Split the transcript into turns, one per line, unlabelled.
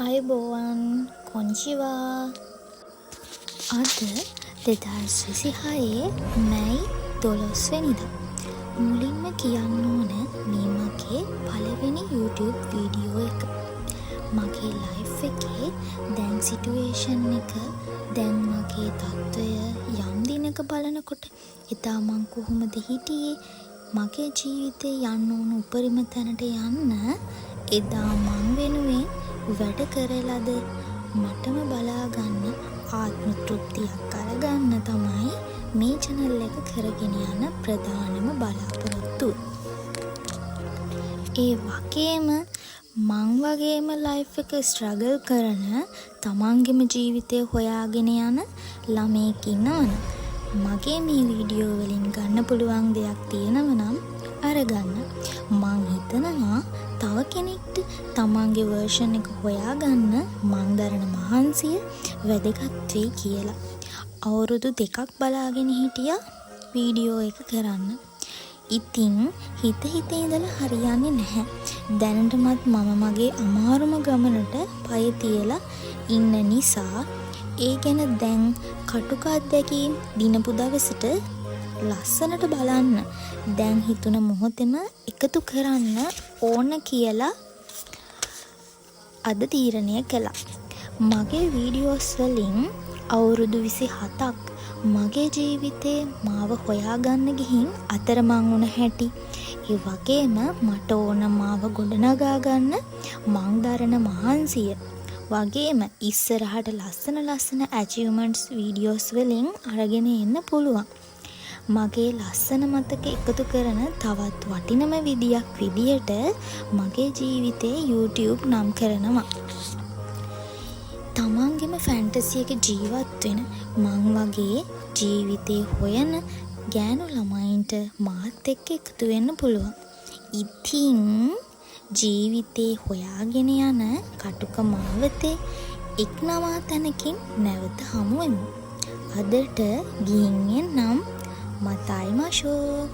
ආයුබෝවන්, කොනිචිවා. අද 2026 මැයි 12 වෙනිදා. මුලින්ම කියන්න ඕන, මේ මගේ පළවෙනි YouTube video එක. මගේ ලයිෆ් එකේ දැන් සිටුවේෂන් එක, දැන් මගේ තත්ත්වය යම් දිනක බලනකොට, එදා මං කොහොමද හිටියේ, මගේ ජීවිතේ යන්න ඕන උපරිම තැනට යන්න එදා මං වෙනුවෙන් වැඩ කරලද මටම බලාගන්න ආත්ම තෘප්තියක් අරගන්න තමයි මේ චැනල් එක කරගෙන යන ප්‍රධානම බලාපොරොත්තුව. ඒ වගේම මං වගේම ලයිෆ් එක ස්ට්‍රගල් කරන, තමන්ගෙම ජීවිතය හොයාගෙන යන ළමයෙක් ඉන්නවනම්, මගේ මේ වීඩියෝ වලින් ගන්න පුළුවන් දෙයක් තියෙනව නම් අරගන්න. මං හිතනවා තව කෙනෙක්ට තමන්ගේ වර්ෂන් එක හොයාගන්න මං දරන මහන්සිය වැදගත් වෙයි කියලා. අවුරුදු 2ක් බලාගෙන හිටියා වීඩියෝ එක කරන්න. ඉතින් හිත හිත ඉඳලා හරියන්නේ නැහැ. දැනටමත් මම මගේ අමාරුම ගමනට පය තියලා ඉන්න නිසා, ඒ ගැන දැන් කටුක අත්දැකීම් දිනපු දවසට ලස්සනට බලන්න දැන් හිතුන මොහොතෙම එකතු කරන්න ඕන කියලා අද තීරණය කළා. මගේ වීඩියෝස් වලින් අවුරුදු 27ක් මගේ ජීවිතේ මාව හොයාගන්න ගිහින් අතරමං වුණ හැටි, ඒ වගේම මට ඕන මාව ගොඩනගා ගන්න මං දරන මහන්සිය වගේම ඉස්සරහට ලස්සන ලස්සන ඇචීව්මන්ට්ස් වීඩියෝස් වලින් අරගෙන එන්න පුළුවන්. මගේ ලස්සන මතක එකතු කරන තවත් වටිනම විදියක් විදියට මගේ ජීවිතේ YouTube නම් කරනවා. තමන්ගෙම ෆැන්ටසි එක ජීවත් වෙන, මං වගේ ජීවිතේ හොයන ගෑනු ළමයින්ට මාත් එක්ක එකතු වෙන්න පුළුවන්. ඉතින් ජීවිතේ හොයාගෙන යන කටුක මාවතේ එක් නවා තැනකින් නැවත හමුවෙමු. අදට ගිහින් එන්නම්. මතා අයිමාෂෝ.